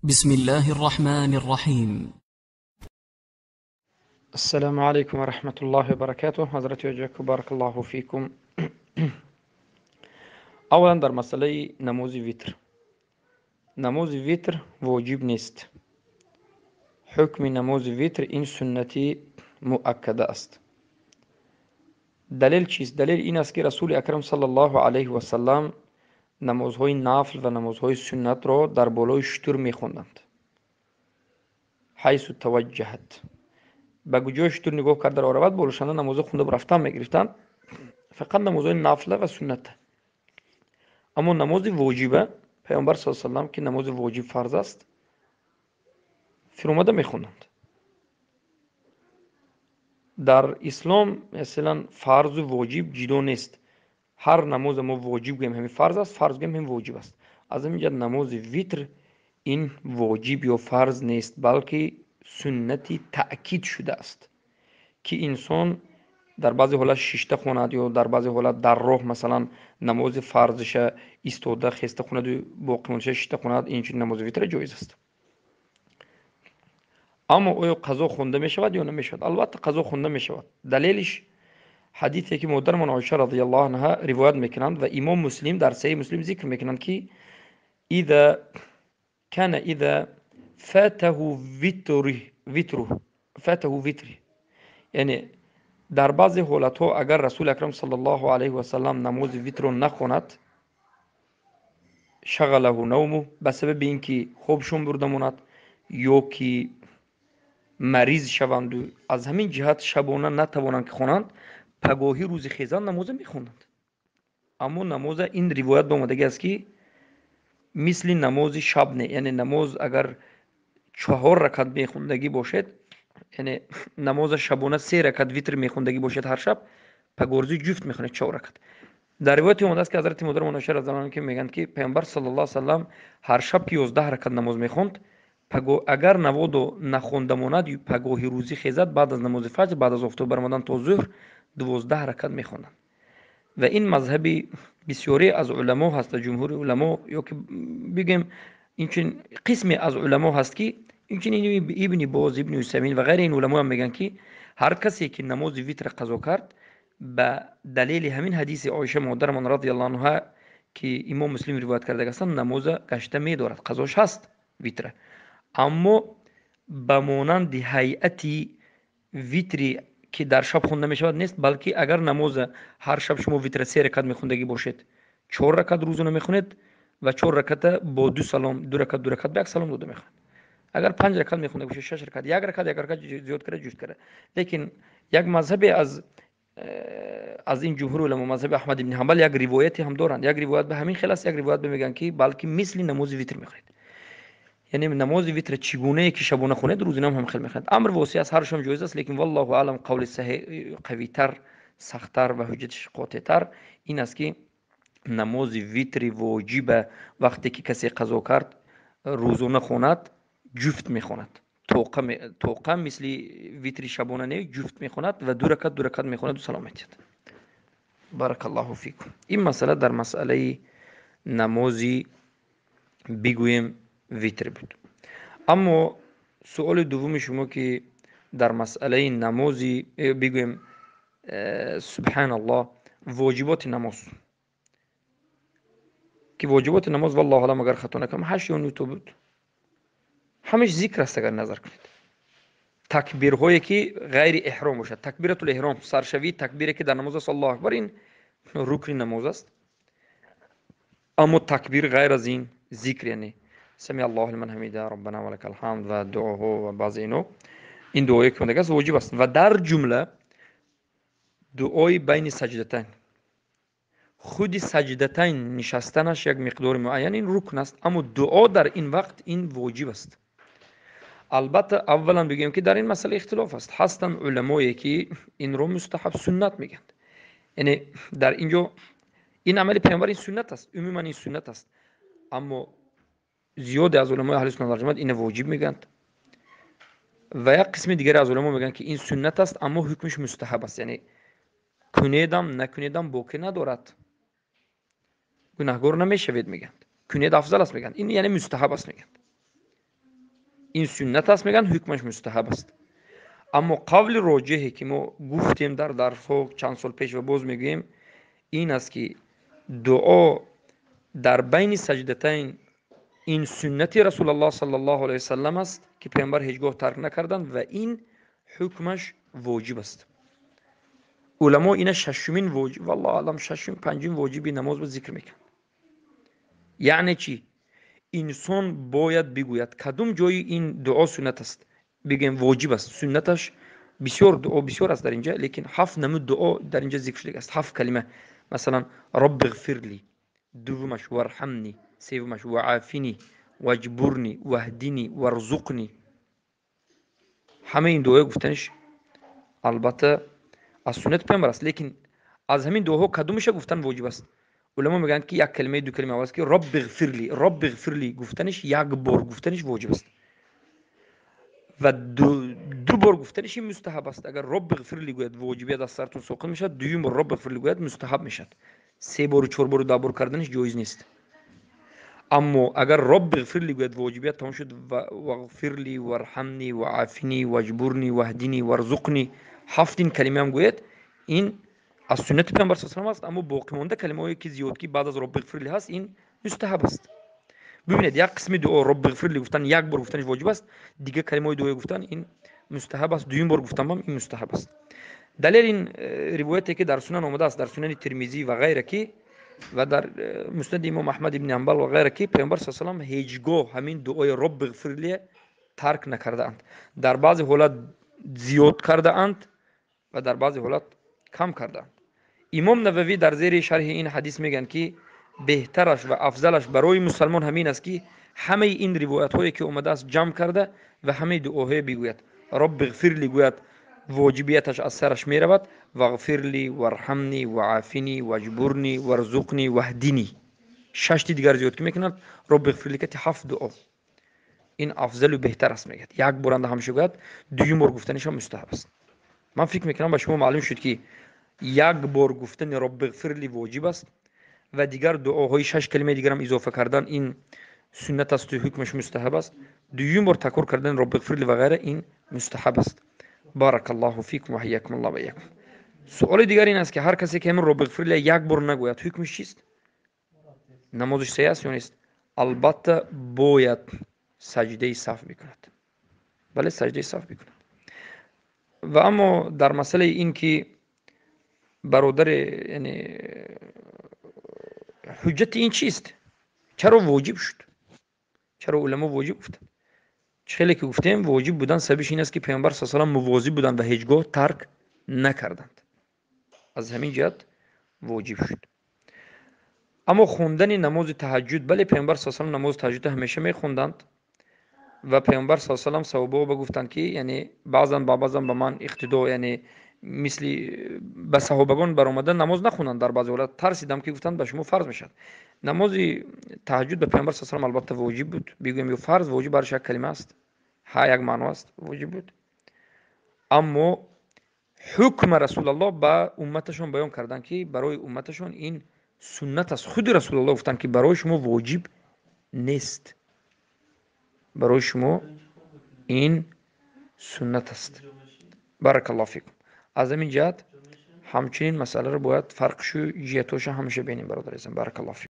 بسم الله الرحمن الرحيم. السلام عليكم ورحمة الله وبركاته. حضرت وجهك بارك الله فيكم. اولا در مسئله نماز ویتر، نماز ویتر واجب نیست. حکم نماز ویتر این سنتی مؤکده است. دلیل چیست؟ دلیل این است که رسول اکرم صلی الله علیه و سلم намозҳои нафл ва намозҳои суннатро дар болои шутур мехонданд. Ҳайсу таваҷҷаҳат, ба куҷои шутур нигоҳ карда равад, болошанда намозо хунда рафтан мегирифтанд, фақат намозҳои нафла ва сунната. Аммо намози воҷиба паёмбар с салам, ки намози воҷиб фарз аст, фиромада мехонданд. Дар ислом масалан фарзу воҷиб ҷидо нест. Ҳар намоза мо воҷиб гӯем, ҳамин фарз аст, фарз гӯем, ҳамин воҷиб аст. Аз ҳамин ҷиҳат намози витр ин воҷиб ё фарз нест, балки суннати таъкид шудааст, ки инсон дар баъзе ҳолат шишта хонад ё дар баъзе ҳолат дар роҳ масалан намози фарзиша истода хеста хонаду боқимондаша шишта хонад, инчунин намози витра ҷоиз аст. Аммо оё қазо хонда мешавад ё намешавад? Албатта, қазо хонда мешавад. Далелиш ҳадисе ки модармон Оиша радиаллоҳу анҳа ривоят мекунанд ва имом Муслим дар Саҳиҳи Муслим зикр мекунанд, ки إذا كان إذا فاته وتره فاته وتره، яъне дар баъзе ҳолатҳо агар расули акрам саллаллоҳу алайҳи васаллам намози витрро нахонад, شغله نومه, ба сабаби ин ки хобшон бурда монад ё ки мариз шаванду аз ҳамин ҷиҳат шабона натавонанд ки хонанд, пагоҳӣ рӯзи хезан намоза мехонданд. Аммо намоза ин ривоят ба омадагӣ аст, ки мисли намози шаб не, яъне намоз агар чаҳор ракат мехондагӣ бошед, яъне намоза шабона се ракат витр мехондагӣ бошед, ҳар шаб пагоҳрӯзӣ ҷуфт мехонед, чор ракат. Дар ривояте омадааст, ки ҳазрати модарамон Оиша разияллоҳу анҳа ки мегӯянд, ки паёмбар саллаллоҳу алайҳи васаллам ҳар шаб ки 11 ракат намоз мехонд, агар наводо нахонда монад, пагоҳи рӯзӣ хезад, баъд аз намози фаҷр, баъд аз офтоб баромадан то зуҳр 12 ракат мехонданд. Ва ин мазҳаби бисёре аз уламо ҳаст, ҷумҳури уламо, ё ки бигӯем, инчунин қисме аз уламо ҳаст, ки инчунин Ибни Боз, Ибни Усамин ва ғайри ин уламоам мегӯянд, ки ҳар касе ки намози витра қазо кард, ба далели ҳамин ҳадиси Оиша модарамон радиаллоҳу анҳа, ки имом Муслим ривоят карда ҳастанд, намоза гашта медорад, қазош ҳаст витра, аммо ба монанди ҳайати витри ки дар шаб хонда мешавад нест, балки агар намоза ҳар шаб шумо витра се ракат мехондагӣ бошед, чор ракат рӯзона мехонед ва чор раката бо ду салом, ду ракат, ду ракат, ба як салом дода мехонед. Агар панҷ ракат мехонда бошед, шаш ракат, як ракат, як ракат зиёд карда, ҷуфт карда. Лекин як мазҳабе аз ин ҷумҳури уламо, мазҳаби Аҳмад ибни Ҳамбал, як ривояте ҳам доранд. Як ривоят ба ҳамин хел аст, як ривоят мегӯянд, ки балки мисли намози витр мехонед, яъне намози витра чӣ гунае ки шабона хонед, рӯзинам ҳам хел мехонед. Амр восеъ аст, ҳаршам ҷоиз аст, лекин валлоҳу аълам, қавли саҳеҳ, қавитар, сахттар ва ҳуҷҷатиш қотеътар ин аст, ки намози витри воҷиба вақте ки касе қазо кард, рӯзона хонад, ҷуфт мехонад, тоқа, мисли витри шабона не, ҷуфт мехонад ва ду ракат, ду ракат мехонаду салом медиҳад. Баракаллоҳу фикум. Ин масъала дар масъалаи намози, бигӯем, витр буд. Аммо суоли дуввуми шумо, ки дар масъалаи намози, бигӯем, субҳаналлоҳ, воҷиботи намоз, ки воҷиботи намоз, валлоҳу алам, агар хато накунам, ҳашт ё нӯ то буд. Ҳамаш зикр аст. Агар назар кунед, такбирҳое ки ғайри эҳром бошад, такбиратул эҳром, саршавии такбире ки дар намоз аст, Аллоҳу акбар, ин рукни намоз аст. Аммо такбир ғайр аз ин зикр, яъне سمع الله لمن حمده، ربنا ولك الحمد ва дуоҳо ва баъзе ино, ин дуое ки омадагааст, воҷиб аст. Ва дар ҷумла дуои байни саҷдатайн, худи саҷдатайн нишастанаш як миқдори муайян, ин рукн аст, аммо дуо дар ин вақт ин воҷиб аст. Албатта, аввалан бигӯем, ки дар ин масъала ихтилоф аст. Ҳастанд уламое ки инро мустаҳаб, суннат мегӯянд, яъне дар ин ҷо ин амали паёмбар ин суннат аст, умуман ин суннат аст. Аммо зиёде аз уламои аҳли суннат вал ҷамоат ина воҷиб мегӯянд ва як қисми дигаре аз уламо мегӯянд, ки ин суннат аст, аммо ҳукмиш мустаҳаб аст, яъне кунедам, накунедам боке надорад, гунаҳгор намешавед мегӯянд, кунед афзал аст мегӯянд, ин яъне мустаҳаб аст мегӯянд. Ин суннат аст, мегӯянд, ҳукмаш мустаҳаб аст. Аммо қавли роҷеҳе ки мо гуфтем дар дарсҳо чанд сол пеш ва боз мегӯем, ин аст ки дуо дар байни саҷдатайн ин суннати Расулаллоҳ саллаллоҳу алайҳи васаллам аст, ки паёмбар ҳеҷгоҳ тарк накарданд ва ин ҳукмаш воҷиб аст. Уламо ина шашумин воҷиб, валлоҳу аълам, шашум панҷум воҷиби намоз ба зикр мекунанд. Яъне чӣ? Инсон бояд бигӯяд кадом ҷои ин дуо суннат аст, бигӯем воҷиб аст. Суннаташ бисёр дуо бисёр аст дар инҷа, лекин ҳафт намуд дуо дар инҷа зикр шуда аст, ҳафт калима. Масалан, робби ғфирли, дуввумаш варҳамни, севумаш ваафини, ваҷбурни, ваҳдини, варзуқни. Ҳамаи ин дуоя гуфтаниш албатта аз суннати паёмбар аст, лекин аз ҳамин дуоҳо кадомаша гуфтан воҷиб аст? Уламо мегӯянд ки як калимаи ду калима аст, ки робби ғфирли, робби ғфирли гуфтаниш як бор гуфтаниш воҷиб аст ва ду бор гуфтаниш ин мустаҳаб аст. Агар робби ғфирли гӯяд, воҷибият аз сартон соқит мешавад. Дуюм бор робби ғфирли гӯяд, мустаҳаб мешавад. Се бору чор бору 10 бор карданиш ҷоиз нест. Аммо агар робби ғфирли гӯяд, воҷибият тамом шуд. Вағфирли, варҳамни, ваафини, ваҷбурни, ваҳдини, варзуқни, ҳафт ин калимаам гӯяд, ин аз суннати паёмбар саллаллоҳу алайҳи васаллам аст. Аммо боқимонда калимаҳое ки зиёд ки баъд аз робби ғфирли ҳаст, ин мустаҳаб аст. Бибинед, як қисми дуо робби ғфирли гуфтан як бор гуфтаниш воҷиб аст, дигар калимаҳои дуое гуфтан ин мустаҳаб аст, дуюм бор гуфтан ҳам ин мустаҳаб аст. Далел ин ривояте ки дар сунан омадааст, дар сунани Тирмизӣ ва ғайра ки ва дар муснади имом Аҳмад ибни Ҳанбал ва ғайра ки паёмбар саллаллоҳу алайҳи васаллам ҳеҷгоҳ ҳамин дуои робби ғфирли тарк накардаанд. Дар баъзе ҳолат зиёд кардаанд ва дар баъзе ҳолат кам кардаанд. Имом Нававӣ дар зери шарҳи ин ҳадис мегӯянд ки беҳтараш ва афзалаш барои мусалмон ҳамин аст ки ҳамаи ин ривоятҳое ки омадааст ҷамъ карда ва ҳамаи дуоҳое бигӯяд. Робби ғфирли гӯяд, воҷибияташ аз сараш меравад. Вағфирли, варҳамни, ваафини, ваҷбурни, варзуқни, ваҳдини. Шашти дигар зиёд ки мекунад, робби ғфирли кати ҳафт дуо. Ин афзалу беҳтар аст, мегӯяд. Як боранда ҳамеша гӯяд, дуюм бор гуфтанишам мустаҳаб аст. Ман фикр мекунам ба шумо маълум шуд ки як бор гуфтани робби ғфирли воҷиб аст ва дигар дуоҳои шаш калимаи дигарам изофа кардан ин суннат асту ҳукмаш мустаҳаб аст. Дуюм бор такрор кардани робби ғфирли ва ғайра ин мустаҳаб аст. Баракаллоҳу фикум ва ҳайякумуллоҳ ва ияякум. Суоли дигар ин аст ки ҳар касе ки ҳамин робби ғфирли як бор нагӯяд, ҳукмаш чист? Намозаш саҳеҳ аст ё нест? Албатта бояд саҷдаи саҳв бикунад. Бале, саҷдаи саҳв бикунад. Ва аммо дар масъалаи ин ки бародаре, яъне ҳуҷҷати ин чист? Чаро воҷиб шуд? Чаро уламо воҷиб гуфтанд? Хеле ки гуфтем, воҷиб будан сабабиш ин аст ки паёмбар саллаллоҳу алайҳи васаллам мувозиб буданд ва ҳеҷгоҳ тарк накарданд. Аз ҳамин ҷиҳат воҷиб шуд. Аммо хондани намози таҳаҷҷуд, бале, паёмбар саллаллоҳу алайҳи васаллам намози таҳаҷҷудро ҳамеша мехонданд ва паёмбар саллаллоҳу алайҳи васаллам саҳобаҳо ба гуфтанд ки яъне баъзан ба баъзан ба ман иқтидо, яъне мисли ба саҳобагон баромада намоз нахонанд, дар баъзе ҳолат тарсидам ки гуфтанд ба шумо фарз мешавад. Намози таҳаҷҷуд ба паёмбар саллаллоҳу алайҳи васаллам албатта воҷиб буд. Бигӯем ё фарз, воҷиб барш як калима аст, ҳа як маъно аст, воҷиб буд. Аммо ҳукма Расулаллоҳ ба умматашон баён карданд ки барои умматашон ин суннат аст. Худи Расулаллоҳ гуфтанд ки барои шумо воҷиб нест, барои шумо ин суннат аст. Баракаллоҳу фикум. Аз ҳамин ҷиҳат ҳамчунин масъаларо бояд фарқшу ҷиҳатҳоша ҳамеша бинем, бародари азизам. Баракаллоҳу фикум.